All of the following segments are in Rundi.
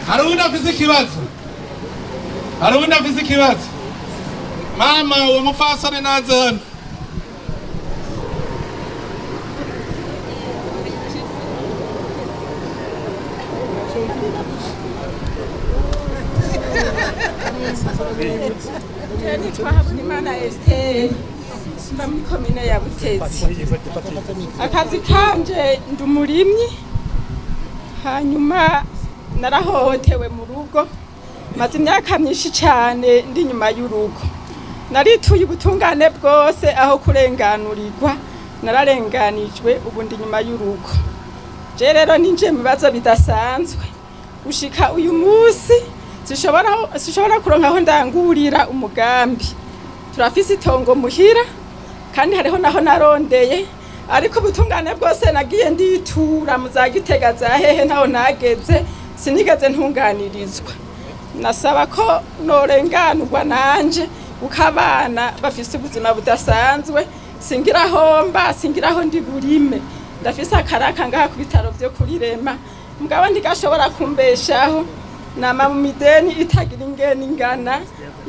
Hari uwundi afise ikibazo? Hari uwundi afise ikibazo? Mama, uwo mupfasoni naze hano. Nitwa Habonimana Esther, mba muri komine ya Butezi. Akazi kanje ndi umurimyi, hanyuma narahohotewe mu rugo, maze imyaka myinshi cyane ndi inyuma y'urugo. Narituye ubutungane bwose aho kurenganurirwa, nararenganijwe, ubu ndi inyuma y'urugo. Je rero ninjiye mu bibazo bidasanzwe gushika uyu munsi, sishobora kuronka aho ndangurira umugambi. Turafise itongo muhira kandi hariho naho narondeye, ariko ubutungane bwose nagiye nditura mu za Gitega, za hehe, ntaho nageze, sinigeze ntunganirizwa. Nasaba ko norenganurwa nanje, kuko abana bafise ubuzima budasanzwe. Singira homba, singira aho ndi burime. Ndafise akaraka ngaha ku bitaro vyo kurirema, mugabo ntigashobora kumbeshaho. Nama mu mideni itagira ingene ingana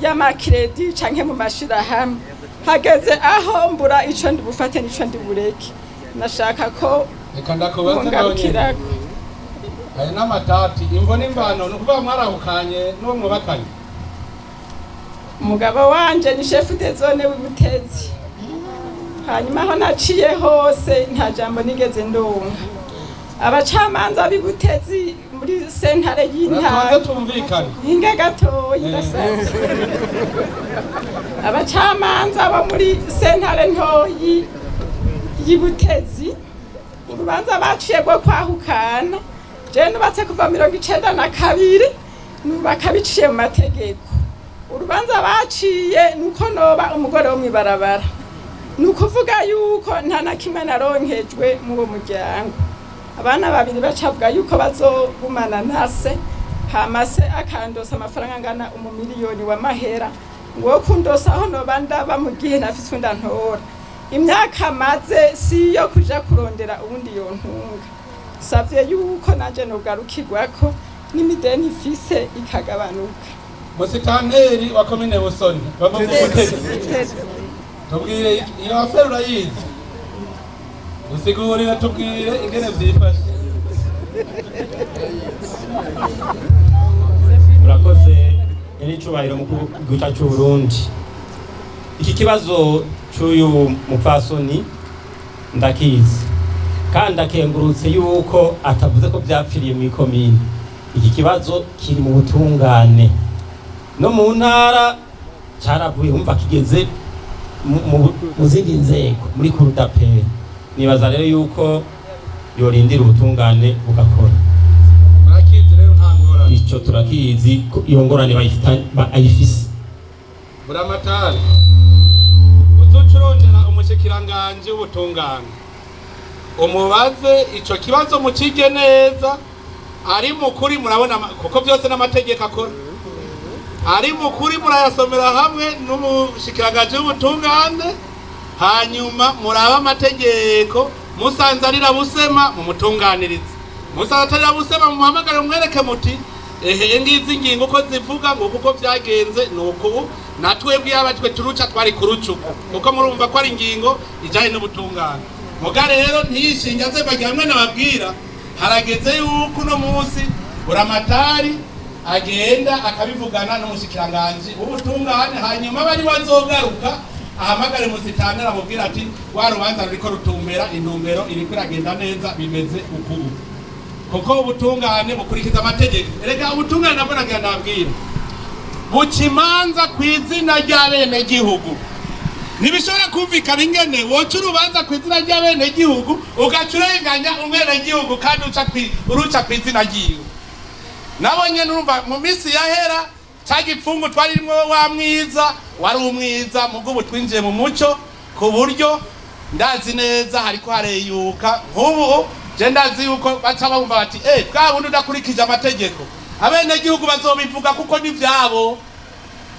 y'amakiredi canke mu mashirahamwe. Hageze aho mbura ico ndi bufate n'ico ndi bureke. Nashaka ko Reka ndakubaze nawe nyene. mungarukirako. Aya n'amatati, imvo n'imvano, ni ukuvuga mwarahukanye n'uwo mwubakanye? Umugabo wanje ni chef de zone w'Ibutezi. Hanyuma aho naciye hose nta jambo nigeze ndonka. Abacamanza b'Ibutezi muri sentare Uratonze y'intara tumvikane. Hinga gatoyi, ndasavye. Abacamanza bo muri sentare ntoyi y'Ibutezi, urubanza baciye rwo kwahukana, jewe nubatse kuva 92, nubaka biciye mu mategeko. Urubanza baciye nuko noba umugore wo mw'ibarabara, ni ukuvuga yuko nta na kimwe naronkejwe muri uwo muryango. Abana babiri bacavuga yuko bazogumana na se, hama se akandosa amafaranga angana umumiliyoni w'amahera ngo kundosa aho noba ndaba mu gihe ntafise undi antora. Imyaka maze si iyo kuja kurondera uwundi yontunga. Savye yuko nanje nogarukirwako n'imideni ifise ikagabanuka. Musitanteri wa komine Busoni, bavuga Ubutezi, tubwire iyo affaire urayizi, usigurire, tubwire ingene vyifashe. Murakoze, nyir'icubahiro mukuru w'igihugu cyacu c'Uburundi. Iki kibazo c'uyu mupfasoni ndakizi, kandi akengurutse yuko atavuze ko vyapfiriye mw'ikomine. Iki kibazo kiri mu butungane no mu ntara caravuye, wumva kigeze mu zindi nzego, muri cour d'appel. Nibaza rero yuko yorindira ubutungane bugakora. Murakizi rero, nta ngorane? Ico turakizi ko iyo ngorane ayifise. Buramatari, uzoca urondera umushikiranganji w'ubutungane, umubaze ico kibazo, mukige neza. Ari mukuri murabona kuko byose n'amategeko akora, ari mukuri murayasomera hamwe n'umushikiranganji w'ubutungane, hanyuma murabe amategeko. Musanze arira busema, mumutunganirize. Musanze atarira busema, mumuhamagare, mumwereke muti: "Ehe, ngizi ingingo uko zivuga, ngo kuko vyagenze ni uku, natwebwe yaba twe turuca twari kurucuka", kuko murumva ko ari ingingo ijanye n'ubutungane. Muga rero ntiyishinge aze bagira hamwe nababwira. Harageze yuko uno munsi buramatari agenda akabivugana n'umushikiranganji w'ubutungane, hanyuma bari bazogaruka ahamagare musitanteri, amubwira ati: "Wa rubanza ruriko rutumbera, intumbero iriko iragenda neza, bimeze uku." Kuko ubutungane bukurikiza amategeko. Erega ubutungane nabwo nagira ndabwira, buca imanza ku izina ry'abenegihugu. Ntibishobora kumvikana ingene woca urubanza ku izina ry'abenegihugu ugaca urenganya umwenegihugu kandi uruca ku izina ryiwe. Nabo nyene urumva mu minsi yahera ca gipfungu twarimwo, wa mwiza wari umwiza, mugo ubu twinjiye mu muco, ku buryo ndazi neza hariko hareyuka. Nk'ubu je ndazi yuko baca bumva bati: "Eh, bwa bundi udakurikije amategeko." Abenegihugu bazobivuga kuko ni vyabo,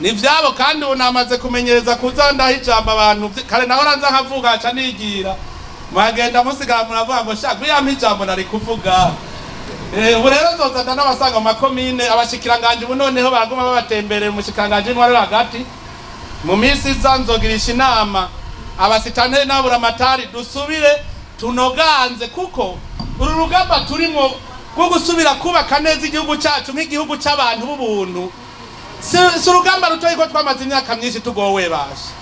ni vyabo. Kandi ubu namaze kumenyereza kuza ndaha ijambo abantu. Kare nahora nza nkavuga nca nigira, muhagenda musigara muravuga ngo: "Sha, gwiyampa ijambo nari kuvuga." Ubu rero nzozana n'abasanga mu makomine, abashikiranganji ubu noneho baraguma babatemberera, umushikiranganji w'intwaro yo hagati. Mu minsi iza nzogirisha inama abasitanteri n'aburamatari, dusubire tunoganze, kuko uru rugamba turimo rwo gusubira kubaka neza igihugu cyacu nk'igihugu cy'abantu b'ubuntu si urugamba rutoyi, ko twamaze imyaka myinshi tugowe basha.